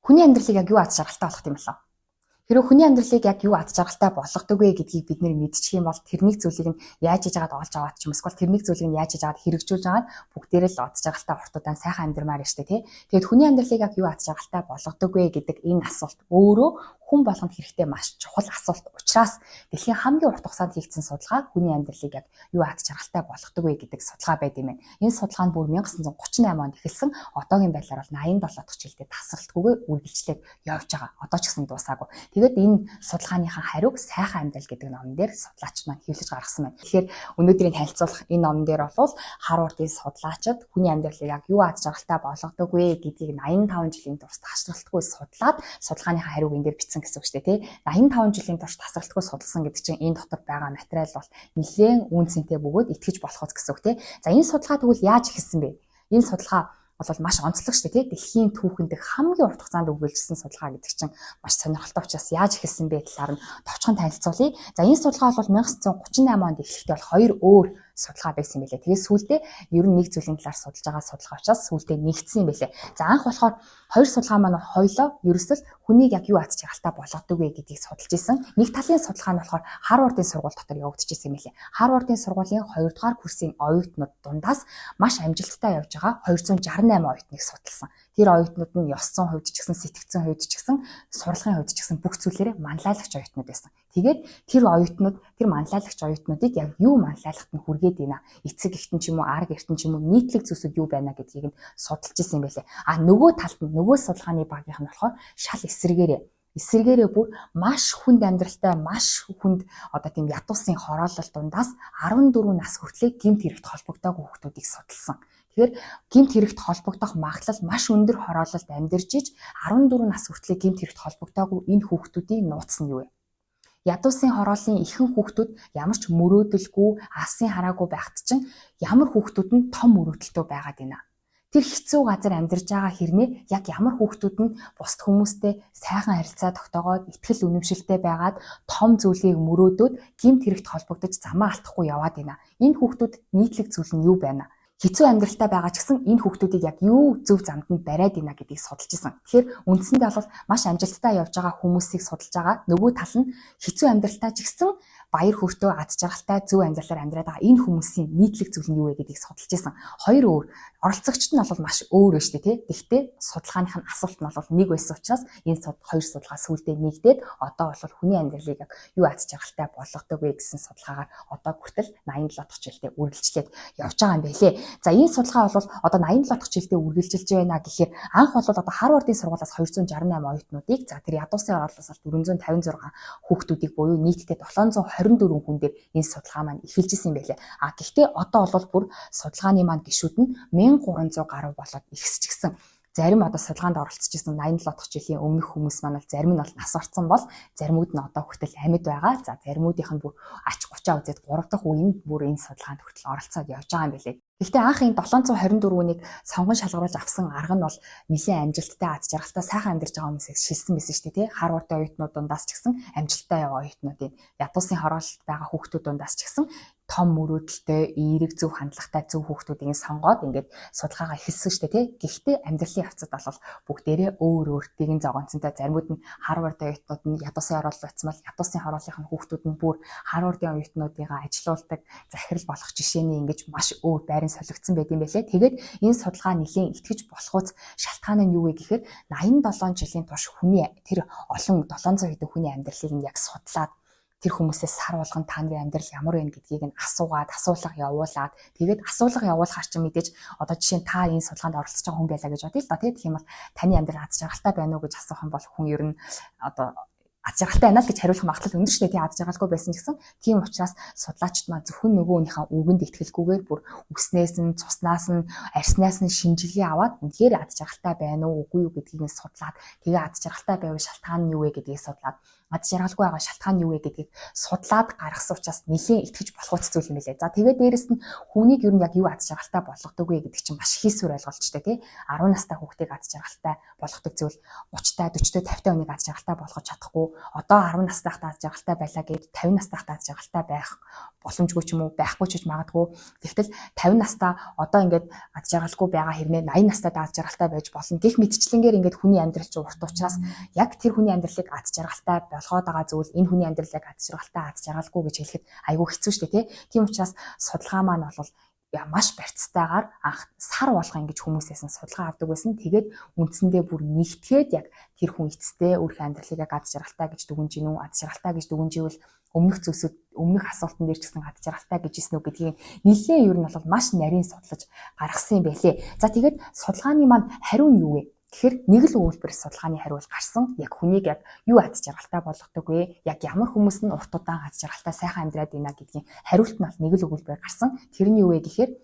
Хүний амьдралыг яг юу аз жаргалтай болгох юм болов? Хэрвээ хүний амьдралыг яг юу аз жаргалтай болгодог вэ гэдгийг бид нэр мэдчих юм бол тэрнийг зүйлийг нь яаж хийж байгаад олж аваад ч юм эсвэл тэрнийг зүйлийг нь яаж хийж байгаад хэрэгжүүлж байгаад бүгдээрээ л аз жаргалтай урт удаан сайхан амьдрмаар штэ тий. Тэгээд хүний амьдралыг яг юу аз жаргалтай болгодог вэ гэдэг энэ асуулт өөрөө хүн болгонд хэрэгтэй маш чухал асуулт учраас дэлхийн хамгийн урт хугацаанд хийгдсэн судалгаа хүний амьдралыг яг юу аз жаргалтай болгодог вэ гэдэг судалгаа байд юм байна. Энэ судалгаа нь бүр 1938 онд эхэлсэн. Одоогийн байдлаар бол 87 дахь жилдээ тасралтгүйгээр үргэлжлээд явж байгаа. Одоо ч гэсэн дуусаагүй. Тэгээд энэ судалгааныхаа хариуг «Сайхан амьдрал» гэдэг номон дээр судлаач маань хэвлэж гаргасан байна. Тэгэхээр өнөөдрийн танилцуулах энэ номон дээр бол Харвардын судлаачид хүний амьдралыг яг юу аз жаргалтай болгодог вэ гэдгийг 85 жилийн турш тасралтгүй судлаад судалгааныхаа хариуг энэ дээр бичсэн гэсэн үг шүү дээ, тий. 85 жилийн турш тасралтгүй судалсан гэдэг чинь энэ дотор байгаа материал бол нэлээд үн цэнтэй бөгөөд итгэж болох гэсэн үг, тий. За, энэ судалгаа тэгвэл яаж эхэлсэн бэ? Энэ судалгаа бол маш онцлог шүү дээ, тий. Дэлхийн түүхэн дэх хамгийн урт хугацаанд үргэлжилсэн судалгаа гэдэг чинь маш сонирхолтой учраас яаж эхэлсэн бэ талаар нь товчхон танилцуулъя. За, энэ судалгаа бол 1938 онд эхлэхдээ бол хоёр өөр судалгаа байсан юм билээ. Тэгээд сүүлдээ ер нь нэг зүйлийн талаар судалж байгаа судалгаа учраас сүүлдээ нэгдсэн юм билээ. За, анх болохоор хоёр судалгаа маань хоёулаа ерөөсөл хүнийг яг юу аз жаргалтай болгодог вэ гэдгийг судалж исэн. Нэг талын судалгаа нь болохоор Харвардын сургууль дотор явагдчихсэн юм билээ. Харвардын сургуулийн 2 дугаар курсын оюутнууд дундаас маш амжилттай явж байгаа 268 оюутныг судалсан. Тэр оюутнууд нь ёс зүйн хувьд ч гэсэн, сэтгэцийн хувьд ч гэсэн, сурлагын хувьд ч гэсэн бүх зүйлээрээ манлайлагч оюутнууд байсан. Тэгээд тэр оюутнууд, тэр манлайлагч оюутнуудыг яг юу манлайлахад нь хүргээд байна? Эцэг эхтэн ч юм уу, арга эртэн ч юм уу, нийтлэг зүйлсүүд юу байна гэдгийг нь судалж исэн юм байлээ. А нөгөө талд нь нөгөө судалгааны багийнх нь болохоор шал эсрэгээрээ бүр маш хүнд амьдралтай, маш хүнд одоо тийм ядуусын хороолол дундаас 14 нас хүртлээр гэмт хэрэгт холбогдоогүй хүүхдүүдийг судалсан. Тэгэхээр гэмт хэрэгт холбогдох магадлал маш өндөр хороололд амьдарч иж 14 нас хүртлээр гэмт хэрэгт холбогдоогүй энэ хүүхдүүдийн нууц нь юу вэ? Ядуусын хорооллын ихэнх хүүхдүүд ямар ч мөрөөдөлгүй, алсын хараагүй байхад чинь ямар хүүхдүүд нь том мөрөөдөлтөй байгаад байна? Тэр хэцүү газар амьдарч байгаа хэрнээ яг ямар хүүхдүүд нь бусад хүмүүстэй сайхан харилцаа тогтоогоод, итгэл үнэмшилтэй байгаад, том зүйлийг мөрөөдөөд, гэмт хэрэгт холбогдож замаа алдахгүй яваад байна? Энэ хүүхдүүд нийтлэг зүйл нь юу байна? Хэцүү амьдралтай байгаа ч гэсэн энэ хүүхдүүдийг яг юу зөв замд нь бариад байна гэдгийг судалж исэн. Тэгэхээр үндсэндээ бол маш амжилттай явж байгаа хүмүүсийг судалж байгаа. Нөгөө тал нь хэцүү амьдралтай ч гэсэн баяр хөөртэй, аз жаргалтай, зөв амьдралаар амьдраад байгаа энэ хүмүүсийн нийтлэг зүйл нь юу вэ гэдгийг судалж исэн. Хоёр өөр оролцогчд нь бол маш өөр байна шүү дээ, тий. Гэхдээ судалгааных нь асуулт нь бол нэг байсан учраас энэ хоёр судалгаа сүүлдээ нэгдээд одоо бол хүний амьдралыг яг юу аз жаргалтай болгодог вэ гэсэн судалгаагаар одоо хүртэл 87 дахь жилдээ үргэлжлээд явж байгаа юм байлээ. За, энэ судалгаа бол одоо 87 дахь жилдээ үргэлжилж байна гэхээр анх бол одоо Харвардын сургуулиас 268 оюутнуудыг, за тэр ядуусын ороолоос 456 хүүхдүүдийг буюу нийтдээ 724 хүн дээр энэ судалгаа маань эхэлж исэн юм байлээ. А гэхдээ одоо бол бүр судалгааны маань гишүүд нь 1300 гаруй болоод ихсчихсэн. Зарим одоо судалгаанд оролцож исэн 87 дахь жилийн өмнөх хүмүүс маань бол зарим нь бол нас орсон бол заримуд нь одоо хүртэл амьд байгаа. За, заримуудынх нь бүр ач 30 үзээд 3 дахь үеийн бүр энэ судалгаанд хүртэл оролцоод явж байгаа юм билээ. Гэхдээ анх энэ 724-нийг сонгон шалгаруулж авсан арга нь бол нэлээд амжилттай, аз жаргалтай, сайхан амьдарч байгаа хүмүүсийг шилсэн байсан шүү дээ, тий. Харвардын оюутнууд дундаас ч гэсэн амжилттай яваа оюутнуудын, ядуусын хороололд байгаа хүүхдүүд дундаас ч гэсэн том мөрөөдөлтэй, эерэг зөв хандлагатай зөв хүүхдүүдийг сонгоод ингээд судалгаагаа эхэлсэн шүү дээ, тий. Гэхдээ амьдралын явцад бол бүгдээрээ өөр өөр тэгэн зогоонцонтой, заримуд нь Харвардын оюутнууд нь ядуусын хороолол очсон бол ядуусын хорооллын хүүхдүүд нь бүр Харвардын оюутнуудыгаа ажилуулдаг захирал болох жишээний ингэж маш өөр байран солигдсон байт юм байлээ. Тэгээд энэ судалгаа нэлээд итгэж болохуйц шалтгаан нь юу вэ гэхээр 87 жилийн турш хүний тэр олон 700 хэдэн хүний амьдралыг нь яг судлаад, тэр хүмүүсээс сар болгон та нарын амьдрал ямар байна гэдгийг нь асуугаад, асуулга явуулаад, тэгээд асуулга явуулахаар чинь мэдээж одоо жишээ нь та энэ судалгаанд оролцож байгаа хүн байлаа гэж бодъё л доо, тийм бол таны амьдрал аз жаргалтай байна уу гэж асуух юм бол хүн ер нь одоо аз жаргалтай байна л гэж хариулах магадлал өндөр шүү дээ. Тийм аз жаргалгүй байсан ч гэсэн. Тийм учраас судлаачид маань зөвхөн нөгөөнийхөө үгэнд итгэлгүйгээр бүр үснээс нь, цуснаас нь, арьснаас нь шинжилгээ аваад үнэхээр аз жаргалтай байна уу, үгүй юу гэдгийг нь судлаад, тэгээ аз жаргалтай байвал шалтгаан нь юу вэ гэдгийг судлаад, аз жаргалгүй байгаа шалтгаан нь юу вэ гэдгийг судлаад гаргасан учраас нэлээд итгэж болох зүйл юм билээ. За, тэгээд дээрэс нь хүнийг ер нь яг юу аз жаргалтай болгодог вэ гэдэг чинь маш хийсвэр ойлголттой, тий. 10 настай хүүхдийг аз жаргалтай болгодог зүйл 30 та 40 та 50 та хүнийг аз жаргалтай болгож чадахгүй. Одоо 10 настай байхдаа аз жаргалтай байлаа гэд 50 настай байхдаа аз жаргалтай байх боломжгүй ч юм уу, байхгүй ч гэж магадгүй. Тэгтэл 50 настай одоо ингээд аз жаргалгүй байгаа хэрнээ 80 настай аз жаргалтай байж болно. Гэх мэтчлэнгээр ингээд хүний амьдрал чинь урт учраас яг тэр хүний амьдралыг аз жаргалтай болгоод байгаа зүйл энэ хүний амьдрал яг аз жаргалтай, аз жаргалгүй гэж хэлэхэд айгүй хэцүү шүү дээ, тий. Тийм учраас судалгаа маань бол маш барьцтайгаар анх сар болго ингэж хүмүүсээс нь судалгаа авдаг байсан. Тэгээд үндсэндээ бүр нэгтгээд яг тэр хүн эцэстээ өөрийнхөө амьдралыг яг аз жаргалтай гэж дүгнж гинүү, аз жаргалтай гэж дүгнживэл өмнөх зүйлсүүд, өмнөх асуултан дээр ч гэсэн аз жаргалтай гэж ирсэн үү гэдгийг нэлээд ер нь бол маш нарийн судлаж гаргасан юм байлээ. За, тэгээд судалгааны маань хариу нь юу вэ? Тэгэхээр нэг л өгүүлбэр судалгааны хариу бол гарсан. Яг хүнийг яг юу аз жаргалтай болгодог вэ? Яг ямар хүмүүс нь урт удаан аз жаргалтай, сайхан амьдраад байна гэдгийн хариулт нь бол нэг л өгүүлбэр гарсан. Тэр нь юу вэ гэхээр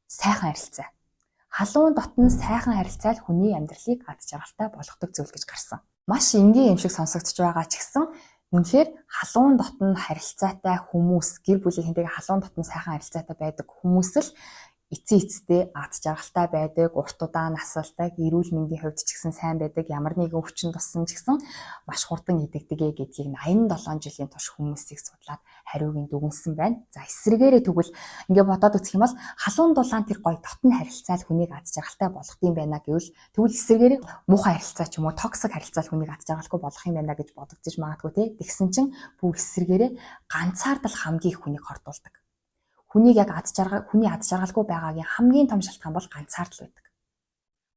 сайхан харилцаа. Халуун дотн сайхан харилцаа л хүний амьдралыг аз жаргалтай болгодог зүйл гэж гарсан. Маш энгийн юм шиг сонсогдож байгаа ч гэсэн үнэхээр халуун дотн харилцаатай хүмүүс, гэр бүлийнхэнтэйгээ халуун дотн сайхан харилцаатай байдаг хүмүүс л эцсийн эцэстээ аз жаргалтай байдаг, урт удаан насалдаг, эрүүл мэндийн хувьд ч гэсэн сайн байдаг, ямар нэгэн өвчин туссан ч гэсэн маш хурдан идэгдэгэ гэдгийг 87 жилийн турш хүмүүсийг судлаад хариуг нь дүгнсэн байна. За, эсрэгээрээ тэгвэл ингээ бодоод үзэх юм бол халуун дулаан тэр гоё дотн харилцаа л хүнийг аз жаргалтай болгох юм байна гэвэл, тэгвэл эсрэгээрээ муухай харилцаа ч юм уу toxic харилцаа л хүнийг аз жаргалгүй болгох юм байна гэж бодогдож магадгүй, те. Тэгсэн чинь бүр эсрэгээрээ ганцаардал хамгийн их хүнийг хордуулдаг. Хүнийг яг аз жаргал, хүний аз жаргалгүй байгаагийн хамгийн том шалтгаан бол ганцаардал байдаг.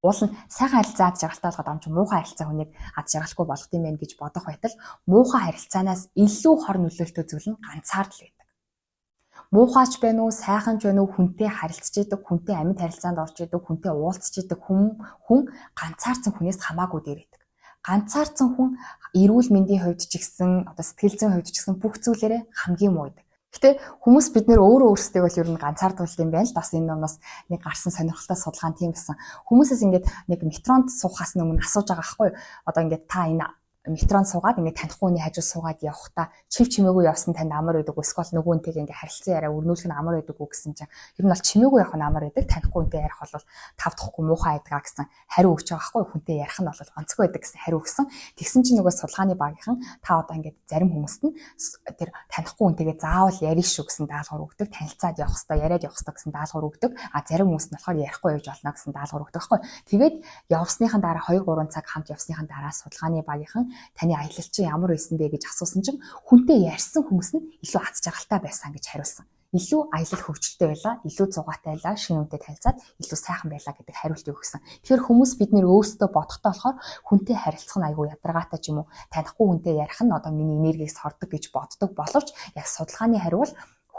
Уул нь сайхан харилцаа аз жаргалтай болгоод амч муухай харилцаа хүнийг аз жаргалгүй болгох юм байна гэж бодох байтал муухай харилцаанаас илүү хор нөлөөлтөй зүйл нь ганцаардал байдаг. Муухайч байна уу, сайхан ч байна уу, хүнтэй харилцаж идэг, хүнтэй амьд харилцаанд орж идэг, хүнтэй уулзч идэг хүн ганцаардсан хүнээс хамаагүй дээр байдаг. Ганцаардсан хүн эрүүл мэндийн хувьд ч гэсэн, одоо сэтгэл зүйн хувьд ч гэсэн бүх зүйлээрээ хамгийн муу байдаг. Гэтэ хүмүүс бид нэр өөрөө өөрсдөө бол ер нь ганцаардвал юм байна л. Бас энэ номоос нэг гарсан сонирхолтой судалгаа тийм байсан. Хүмүүсээс ингээд нэг метронд суухаас өмнө асууж байгаа байхгүй юу? Одоо ингээд та энэ метронд суугаад ингээд танихгүй хүний хажуу суугаад явахдаа чив чимээгүй явсан танд амар байдаг, эсвэл нөгөө хүнтэйгээ ингээд харилцан яриа өрнүүлэх нь амар байдаг уу гэсэн чинь ер нь бол чимээгүй явах нь амар байдаг, танихгүй хүнтэй ярих бол тав дахгүй муухай байдаг гэсэн хариу өгч байгаа байхгүй. Хүнтэй ярих нь бол онцгой байдаг гэсэн хариу өгсөн. Тэгсэн чинь нөгөө судалгааны багийнхан та одоо ингээд зарим хүмүүст нь тэр танихгүй хүнтэйгээ заавал ярих шүү гэсэн даалгавар өгдөг, танилцаад явах хэвээр, яриад явах хэвээр гэсэн даалгавар өгдөг. А зарим хүмүүс нь болохоор ярихгүй явж болно гэсэн даалгавар өгдөг байхгүй. Тэгээд явсныхан дараа, 2 3 цаг хамт явсныхан дараа судалгааны багийнхан таны аялал чинь ямар байсан бэ гэж асуусан чинь хүнтэй ярьсан хүмүүс нь илүү аз жаргалтай байсан гэж хариулсан. Илүү аялал хөгжилтэй байлаа, илүү зугаатай байлаа, шинэ хүнтэй танилцаад илүү сайхан байлаа гэдэг хариултыг өгсөн. Тэгэхээр хүмүүс бид нэр өөрсдөө бодохдоо болохоор хүнтэй харилцах нь айгүй ядаргаатай ч юм уу, танихгүй хүнтэй ярих нь одоо миний энергийг сордог гэж боддог боловч яг судалгааны хариу бол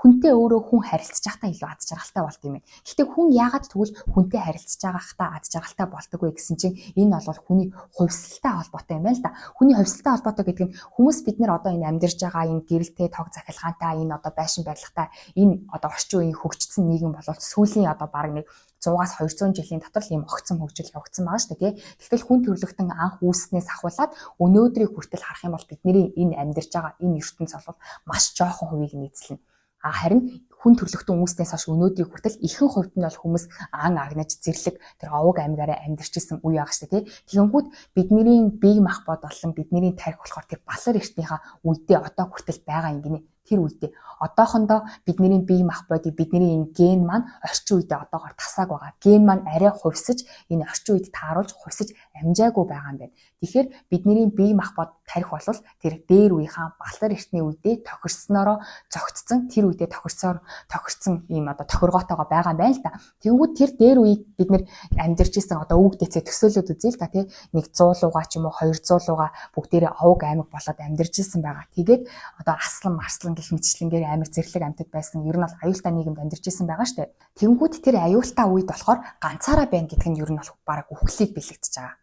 хүнтэй өөрөө хүн харилцаж байхдаа илүү аз жаргалтай болд юм байна. Гэхдээ хүн яагаад тэгвэл хүнтэй харилцаж байгахдаа аз жаргалтай болдог вэ гэсэн чинь энэ бол хүний хувьсалтай холбоотой юм байна л да. Хүний хувьсалтай холбоотой гэдэг нь хүмүүс бид нар одоо энэ амьдарч байгаа энэ гэрэлтэй, тог захилгаантай, энэ одоо байшин барилгатай энэ одоо орчин үеийн хөгжсөн нийгэм болол сүүлийн одоо бараг нэг 100-аас 200 жилийн дотор л ийм огцом хөгжил явагдсан байгаа шүү дээ, тий. Тэгтэл хүн төрөлхтөн анх үүснээс ахуулаад өнөөдрийг хүртэл харах юм бол бидний энэ амьдарч байгаа энэ ертөнц бол маш жоохон хувийг нь эзэлнэ. А харин хүн төрөлхтөн үүснээс хойш өнөөдрийг хүртэл ихэнх хувьд нь бол хүмүүс ан агнаж, зэрлэг тэр овог аймгаараа амьдарч исэн үе байгаа шүү дээ, тий. Тэгэнгүүт бидний бие махбод болон бидний тарих болохоор тэр балар эртнийхээ үедээ одоо хүртэл байгаа юм гинэ. Тэр үедээ одоохондоо бидний бие махбодыг, бидний энэ ген маань орчин үедээ одоогоор тасааг байгаа. Ген маань арай хувьсаж, энэ орчин үед тааруулж хувьсаж амжаагүй байгаа юм байна. Тэгэхээр бидний бие махбод, тарих бол тэр дээр үеийнхаа балар эртний үедээ тохирсноороо зөгцсөн, тэр үедээ тохирсоор тохирцсон ийм одоо тохиргоотойгоо байгаа юм байна л да. Тэнгүүд тэр дээр үеийг бид нэр амьдарч исэн одоо үг дэцээ төсөөлөд үзье л та, тий. Нэг 100 лугаа ч юм уу 200 лугаа бүгдээрээ овг аймаг болоод амьдарч исэн байгаа. Тэгээд одоо аслан марслан гэх мэтчлэнгээр амар зэрлэг амьтад байсан. Ер нь бол аюултай нийгэмд амьдарч исэн байгаа штэ. Тэнгүүд тэр аюултай үед болохоор ганцаараа байна гэдг нь ер нь бол бараг үхлийг бэлэгдэж байгаа.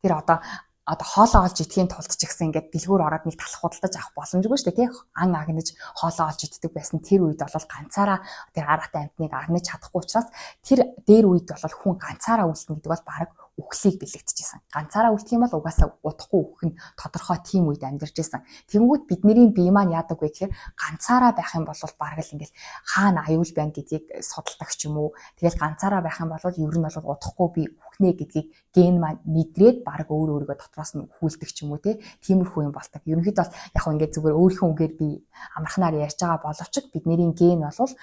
Тэр одоо хоолоо олж идэхийн тулд ч гэсэн ингээд дэлгүүр ороод нэг талах худалдаж авах боломжгүй шүү дээ, тий. Ан агнаж хоолоо олж иддэг байсан тэр үед бол ганцаараа тэр аратай амтныг агнаж чадахгүй учраас тэр дээр үед бол хүн ганцаараа үлдэнэ гэдэг бол бараг үхлийг бэлэгдэжсэн. Ганцаараа үлдэх юм бол угаасаа удахгүй үхэх нь тодорхой тийм үед амьдарч исэн. Тэнгүүд бидний бие маань яадаг вэ гэхээр ганцаараа байх юм бол бараг л ингээл хаана аюул байна гэдгийг судалдаг ч юм уу. Тэгэл ганцаараа байх юм бол ер нь бол удахгүй би үхнэ гэдгийг ген маань мэдрээд бараг өөр өөрийгөө дотроос нь үхүүлдэг ч юм уу те. Тиймэрхүү юм болдог. Ерөнхийдөө бол яг хөө ингээд зүгээр өөрийнхөө үгээр би амархнаар ярьж байгаа боловч бидний ген бол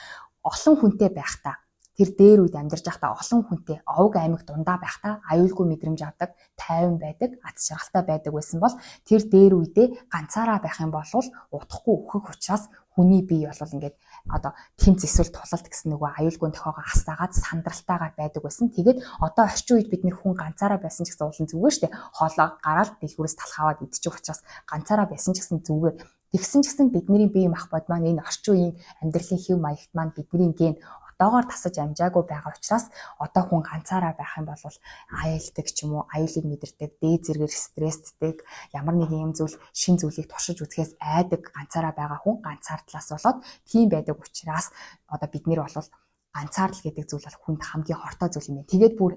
олон хүнтэй байхдаа тэр дээр үед амьдарч байхдаа олон хүнтэй овг аймаг дундаа байхдаа аюулгүй мэдрэмж авдаг, тайван байдаг, аз жаргалтай байдаг байсан бол тэр дээр үедээ ганцаараа байх юм бол удахгүй үхэх учраас хүний бие бол ингээд одоо тэмц эсвэл тулалт гэсэн нөгөө аюулгүй тохиогоо асаагаад сандралтайгаар байдаг байсан. Тэгээд одоо орчин үед бид нэр хүн ганцаараа байсан ч гэсэн уулын зүгээр штэ хоолоо гараал дэлгүүрээс талх аваад идчих учраас ганцаараа байсан ч гэсэн зүгээр. Тэгсэн ч гэсэн бидний бие махбод маань энэ орчин үеийн амьдралын хэв маягт маань бидний ген одоогоор тасаж амжаагүй байгаа учраас одоо хүн ганцаараа байх юм бол аюулдаг ч юм уу, аюулыг мэдэрдэг, дээд зэргээр стресстэй, ямар нэгэн юм зүйл шин зүйлийг туршиж үзэхээс айдаг ганцаараа байгаа хүн ганцаардлаас болоод тийм байдаг учраас одоо бид нэр бол ганцаардал гэдэг зүйл бол хүнд хамгийн хортой зүйл юм байна. Тэгээд бүр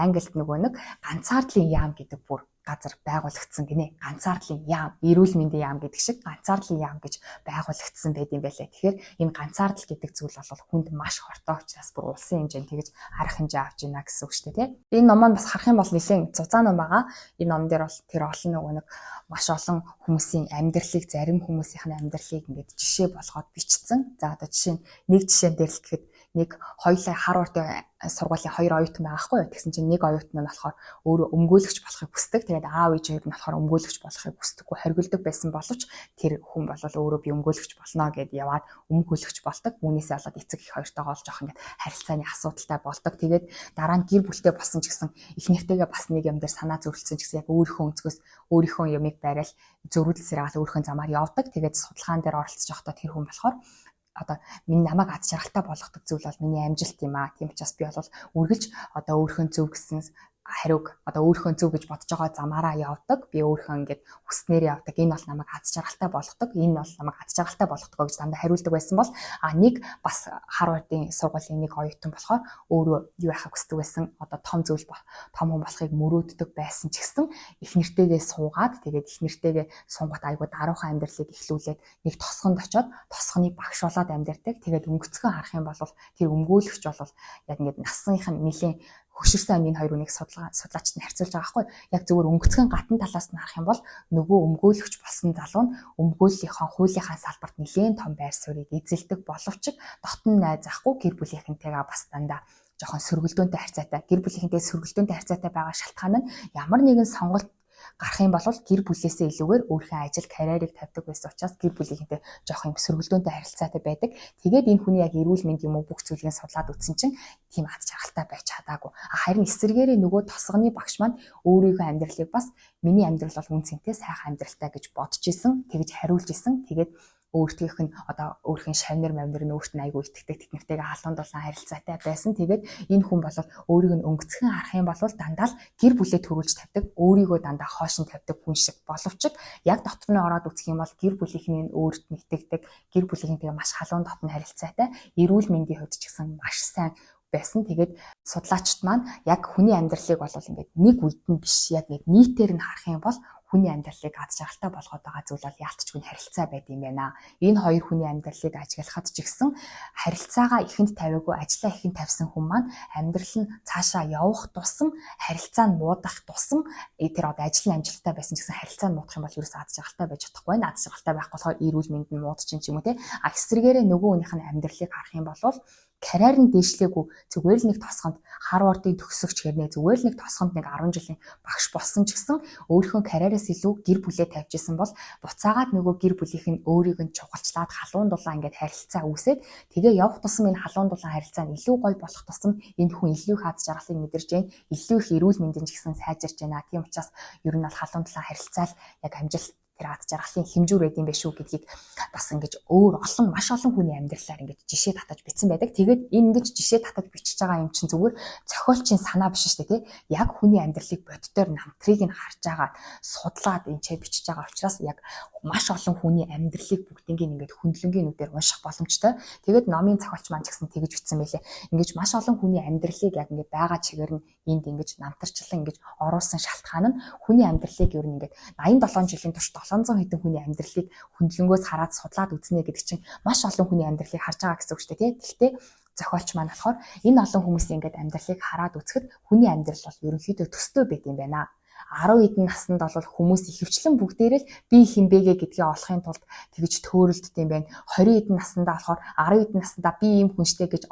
Англид нөгөө нэг ганцаардлын яам гэдэг бүр газар байгуулагдсан гинэ. Ганцаардлын яам, эрүүл мэндийн яам гэдэг шиг ганцаардлын яам гэж байгуулагдсан байт юм байлээ. Тэгэхээр энэ ганцаардал гэдэг зүйл бол хүнд маш хортой учраас бүр улсын хэмжээнд тэгж арга хэмжээ авч ийна гэсэн үг шүү дээ, тий. Энэ ном маань бас харах юм бол нэлээд зузаан ном байгаа. Энэ ном дээр бол тэр олон нөгөө нэг маш олон хүмүүсийн амьдралыг, зарим хүмүүсийн амьдралыг ингээд жишээ болгоод бичсэн. За одоо жишээ нь нэг жишээн дээр л гэхэд нэг хоёулаа Харвардын сургуулийн хоёр оюутан байгаа хгүй юу. Тэгсэн чинь нэг оюутан нь болохоор өөрөө өмгөөлөгч болохыг хүсдэг. Тэгээд аав ээж хоёр нь болохоор өмгөөлөгч болохыг хүсдэггүй, хоригддаг байсан боловч тэр хүн бол өөрөө би өмгөөлөгч болно гэд яваад өмгөөлөгч болдог. Үүнээсээ болоод эцэг их хоёртойгоо л жоох ингээд харилцааны асуудалтай болдог. Тэгээд дараа нь гэр бүлтэй болсон ч гэсэн их нэртэйгээ бас нэг юм дээр санаа зөрчилсөн ч гэсэн яг өөрийнхөө өнцгөөс өөрийнхөө юмыг барайл зөрүүдлсээр гал өөрийнхөө замаар явдаг. Тэгээд судалгаан дээр оролцож байхдаа тэр хүн болохоор одоо миний намайг аз жаргалтай болгодог зүйл бол миний амжилт юм аа. Тийм учраас би бол үргэлж одоо өөрийнхөө зөв гэсэн хариуг одоо өөрийнхөө зөв гэж бодож байгаа замаараа явдаг. Би өөрийнхөө ингээд хүснээр явдаг. Энэ бол намайг аз жаргалтай болгодог. Энэ бол намайг аз жаргалтай болгодог гэж дандаа хариулдаг байсан бол нэг бас Харвардын сургуулийн нэг оюутан болохоор өөрөө юу яхах хүсдэг байсан. Одоо том зүйл том хүн болохыг мөрөөддөг байсан ч гэсэн их нэртэйгээ суугаад тэгээд их нэртэйгээ суунгууд айгуу даруухан амьдралыг эхлүүлээд нэг тосгонд очиод тосгоны багш болоод амьдардаг. Тэгээд өнгөцгөн харах юм бол тэр өмгөөлөгч бол яг ингээд насных нь нэлийн хөшөрсөн энэ хоёр үнийг судлаачид нь харьцуулж байгаа байхгүй. Яг зүгээр өнгөцгөн гадна талаас нь харах юм бол нөгөө өмгөөлөгч болсон залуу нь өмгөөллийнхаа хуулийнхаа салбарт нэлээд том байр суурийг эзэлдэг боловч дотн найз ахгүй гэр бүлийнхэнтэйгээ бас дандаа жоохон сөргөлдөөнтэй харьцаатай. Гэр бүлийнхэнтэй сөргөлдөөнтэй харьцаатай байгаа шалтгаан нь ямар нэгэн сонголт гарах юм бол гэр бүлээсээ илүүгээр өөрийнхөө ажил карьерийг тавьдаг байсан учраас гэр бүлийнхэнтэй жоох юм сөргөлдөөнтэй харилцаатай байдаг. Тэгээд энэ хүний яг эрүүл мэнд юм уу бүх зүйлийг судлаад үзсэн чинь тийм аз жаргалтай байж чадаагүй. Харин эсрэгээрээ нөгөө тосгоны багш маань өөрийнхөө амьдралыг бас миний амьдрал бол үн цэнтэй сайхан амьдралтай гэж бодож исэн, тэгж хариулж исэн. Тэгээд өөртөөх нь одоо өөрийнх нь шавнар мавнар нь өөрт нь айгүй итгэдэг, тэднэртэйгээ халуун дулаан харилцаатай байсан. Тэгээд энэ хүн бол өөрийг нь өнгөцгөн харах юм бол дандаа л гэр бүлээ төрүүлж тавьдаг, өөрийгөө дандаа хоошин тавьдаг хүн шиг боловч яг дотор нь ороод үзэх юм бол гэр бүлийнхний өөрт нь итгэдэг, гэр бүлийнхэнтэйгээ маш халуун дотн харилцаатай, эрүүл мэндийн хувьд ч гэсэн маш сайн байсан. Тэгээд судлаачид маань яг хүний амьдралыг бол ингээд нэг үед нь биш, яг ингээд нийтээр нь харах юм бол хүний амьдралыг аз жаргалтай болгоод байгаа зүйл бол яалтчгүй харилцаа байд юм байна. Энэ хоёр хүний амьдралыг ажиглахад ч гэсэн харилцаагаа ихэнд тавиагүй, ажлаа ихэнд тавьсан хүн маань амьдрал нь цаашаа явах тусам харилцаа нь муудах тусам тэр одоо ажил нь амжилттай байсан ч гэсэн харилцаа нь муудах юм бол ерөөсөө аз жаргалтай байж чадахгүй байна. Аз жаргалтай байхгүй болохоор эрүүл мэнд нь муудчихин ч юм уу те. А эсрэгээрээ нөгөө хүнийх нь амьдралыг харах юм бол карьер нь дээшлээгүй, зүгээр л нэг тосгонд Харвардын төгсөгч гэрнэ зүгээр л нэг тосгонд нэг 10 жилийн багш болсон ч гэсэн өөрийнхөө карьераас илүү гэр бүлээ тавьж исэн бол буцаагаад нөгөө гэр бүлийнх нь өөрийг нь чухалчлаад халуун дулаан ингээд харилцаа үүсээд тэгээ явах тусам энэ халуун дулаан харилцаа нь илүү гоё болох тусам энэ хүн илүү их аз жаргалыг мэдэрч байна, илүү их эрүүл мэндийн ч гэсэн сайжирч байна. Тийм учраас ер нь бол халуун дулаан харилцаа л яг амжилт тэр аз жаргалын хэмжүүр байд юм биш үү гэдгийг бас ингэж өөр олон маш олон хүний амьдралаар ингэж жишээ татаж бичсэн байдаг. Тэгээд энэ ингэж жишээ татаж бичиж байгаа юм чинь зүгээр зохиолчийн санаа биш шүү дээ, тий. Яг хүний амьдралыг боддоор намтрыг нь харж байгаа, судлаад энэ ч бичиж байгаа учраас яг маш олон хүний амьдралыг бүгднийг ингээд хөндлөнгийн нүдээр унших боломжтой. Тэгээд номын зохиолч маань ч гэсэн тэгж бичсэн байлээ. Ингэж маш олон хүний амьдралыг яг ингээд байгаа чигээр нь энд ингэж намтарчлан ингэж оруулсан шалтгаан нь хүний амьдралыг ер нь ингээд 87 жилийн турш 700 хэдэн хүний амьдралыг хөндлөнгөөс хараад судлаад үзнэ гэдэг чинь маш олон хүний амьдралыг харж байгаа гэсэн үг шүү дээ, тий. Гэхдээ зохиолч маань болохоор энэ олон хүмүүсийн ингээд амьдралыг хараад үзэхэд хүний амьдрал бол ерөнхийдөө төстэй байд юм байна. 10 хэдэн наснд бол хүмүүс ихэвчлэн бүгдээрээ л би хэн бэ гэдгийг олохын тулд тэгж төөрөлддөг юм байна. 20 хэдэн наснда болохоор 10 хэдэн наснда би ийм хүн штэ гэж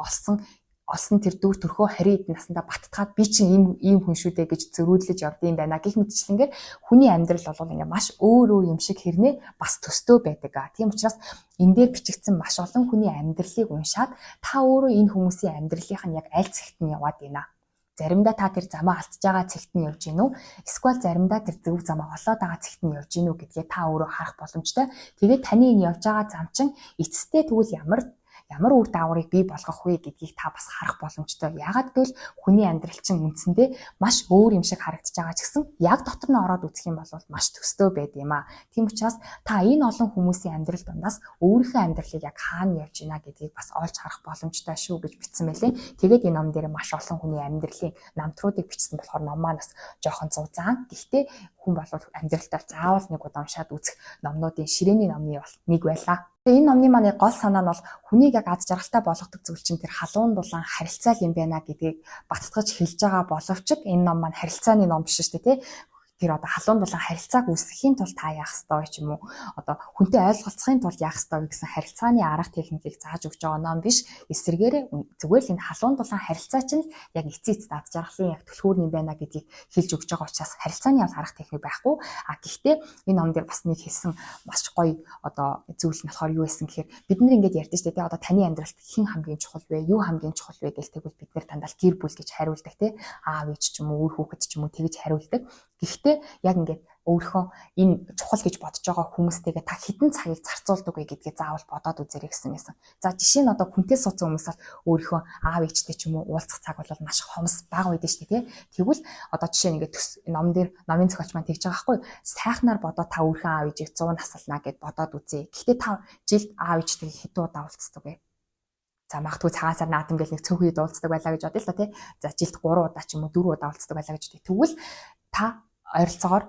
олсон тэр дүр төрхөө 20 хэдэн наснда баттгаад би чинь ийм ийм хүн шүү дээ гэж зөрүүдлэж явд юм байна. Гэх мэтчлэнгээр хүний амьдрал бол ингээ маш өөр өөр юм шиг хэрнээ бас төстөө байдаг. Тийм учраас энэ дээр бичигдсэн маш олон хүний амьдралыг уншаад та өөрөө энэ хүмүүсийн амьдралынх нь яг аль цэгт нь яваад байна. Заримдаа та тэр замаа алдж байгаа цэгт нь явж гин үү? Эсвэл заримдаа тэр зөв замаа олоод байгаа цэгт нь явж гин үү гэдгээ та өөрөө харах боломжтой. Тэгээд таны энэ явж байгаа зам чинь эцэстээ тэгвэл ямар ямар үр дагаврыг бий болгох вэ гэдгийг та бас харах боломжтой. Яагаад гэвэл хүний амьдрал чинь үндсэндээ маш өөр юм шиг харагдаж байгаа ч гэсэн яг дотор нь ороод үзэх юм бол маш төстэй байд юм аа. Тийм учраас та энэ олон хүмүүсийн амьдрал дундаас өөрийнхөө амьдралыг яг хаана явж байна гэдгийг бас олж харах боломжтой шүү гэж бичсэн байлээ. Тэгээд энэ ном дээр маш олон хүний амьдралын намтруудыг бичсэн болохоор ном маань бас жоохон зузаан. Гэхдээ хүн бол амьдралдаа заавал нэг удаа уншаад үзэх номнуудын ширээний номны бол нэг байлаа. Тэгээ энэ номны маань гол санаа нь бол хүнийг яг аз жаргалтай болгодог зүйл чинь тэр халуун дулаан харилцаа юм байна гэдгийг баттгаж хэлж байгаа боловч энэ ном маань харилцааны ном биш шүү дээ, тий. Тэр одоо халуун дулаан харилцааг үүсгэхийн тулд та яах ёстой ч юм уу, одоо хүнтэй ойлголцохын тулд яах ёстой гэсэн харилцааны арга техникийг зааж өгч байгаа ном биш. Эсвэргээрээ зүгээр л энэ халуун дулаан харилцаа чинь яг эцсийн эцэст аз жаргалын яг түлхүүр юм байна гэдгийг хэлж өгч байгаа учраас харилцааны бол арга техник байхгүй. А гэхдээ энэ ном дээр бас нэг хэлсэн маш гоё одоо зүйл нь болохоор юу байсан гэхээр бид нар ингээд ярьдэн шүү дээ, одоо таны амьдралд хэн хамгийн чухал вэ, юу хамгийн чухал вэ гэл тэгвэл бид нар дандаа гэр бүл гэж хариулдаг, тий, аав ээж ч юм уу, үр хүүхэд ч юм уу тэгж хариулдаг. Гэхдээ яг ингээд өөрийнхөө энэ чухал гэж бодож байгаа хүмүүстэйгээ та хэдэн цагийг зарцуулдаг вэ гэдгээ заавал бодоод үзээрэй гэсэн байсан. За, жишээ нь одоо хүнтэй суудсан хүмүүс бол өөрийнхөө аав ээжтэй ч юм уу уулзах цаг бол маш хомс бага байдаг шүү дээ, тий. Тэгвэл одоо жишээ нь ингээд төс ном дээр номын зохиолч маань тэгж байгаа байхгүй. Сайхнаар бодоо, та өөрийнхөө аав ээжийг 100 наслана гэд бодоод үзье. Гэхдээ та жилд аав ээжтэйгээ хэдэн удаа уулздаг вэ? За, магадгүй цагаан сар наадам гэл нэг цөөхөн уулздаг байлаа гэж бодъё л да, тий. За, жилд 3 удаа ч юм уу 4 удаа уулздаг байлаа гэж бодъё. Тэгвэл та ойролцоогоор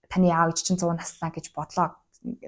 таны аав ээж чинь 100 наслаа гэж бодлоо,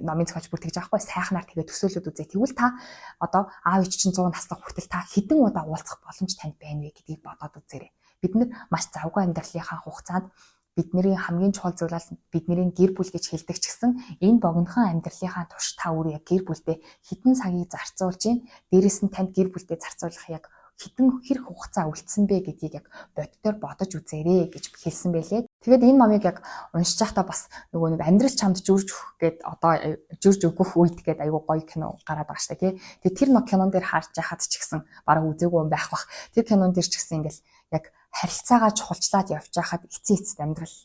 номын зохиолч бүр тэгж байгаа хгүй, сайхнаар тэгээ төсөөлөд үзье. Тэгвэл та одоо аав ээж чинь 100 наслах хүртэл та хэдэн удаа уулзах боломж танд байна вэ гэдгийг бодоод үзээрэй. Бид нар маш завгүй амьдралынхаа хугацаанд бидний хамгийн чухал зүйл бол бидний гэр бүл гэж хэлдэг ч гэсэн энэ богинохон амьдралынхаа турш та өөрөө яг гэр бүлдээ хэдэн цагийг зарцуулж гин, дээрэс нь танд гэр бүлдээ зарцуулах яг хэдэн хэр хугацаа үлдсэн бэ гэдгийг яг боддоор бодож үзээрэй гэж хэлсэн байлээ. Тэгээд энэ номыг яг уншиж байхдаа бас нөгөө нэг амьдрал чамд жүрж өгөх гээд одоо жүрж өгөх үед гээд айгүй гоё кино гараад байгаа шүү дээ, тий. Тэгээд тэр кинон дээр харж байхад ч гэсэн бараг үзээгүй юм байх бах. Тэр кинон дээр ч гэсэн ингээл яг харилцаагаа чухалчлаад явж байхад эцсийн эцэст амьдрал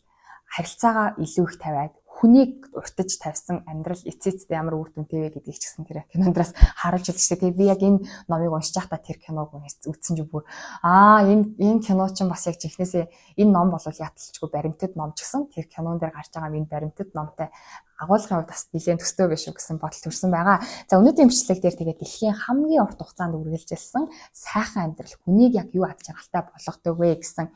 харилцаагаа илүү их тавиад хүнийг уртаж тавьсан амьдрал эцээ эцэст ямар үр дүнтэй вэ гэдгийг ч гэсэн тэр кинондраас харуулж хэлж штэ. Тэгээ би яг энэ номыг уншиж байхдаа тэр киног үзсэн чинь бүр энэ энэ кино чинь бас яг жинхнээсээ энэ ном бол яталчгүй баримтат ном ч гэсэн тэр кинон дээр гарч байгаа минь баримтат номтой агуулгын хувьд бас нэлээд төстэй биш үү гэсэн бодол төрсэн байгаа. За, өнөөдрийн бичлэг дээр тэгээд дэлхийн хамгийн урт хугацаанд үргэлжилсэн сайхан амьдрал хүнийг яг юу аз жаргалтай болгодог вэ гэсэн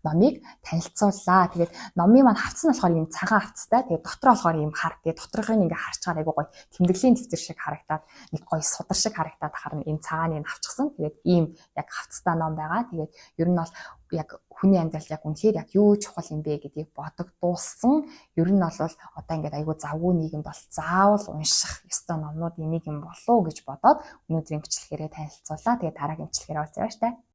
номыг танилцууллаа. Тэгээд номын маань хавцас нь болохоор ийм цагаан хавцтай. Тэгээд дотор болохоор ийм хар. Тэгээд доторхыг ингээ харчгаар айгуу гоё тэмдэглэлийн дэвтэр шиг харагдаад, нэг гоё судар шиг харагдаад харна энэ цагааныг авчихсан. Тэгээд ийм яг хавцтай ном байгаа. Тэгээд ер нь бол яг хүний амьдрал яг үнэхээр яг юу чухал юм бэ гэдгийг бодогдуулсан. Ер нь бол одоо ингээд айгуу завгүй нийгэм бол заавал унших ёстой номнуудын нэг юм болов уу гэж бодоод өнөөдрийн бичлэгээрээ танилцууллаа. Тэгээд дараагийн бичлэгээрээ уулзъя, баяртай.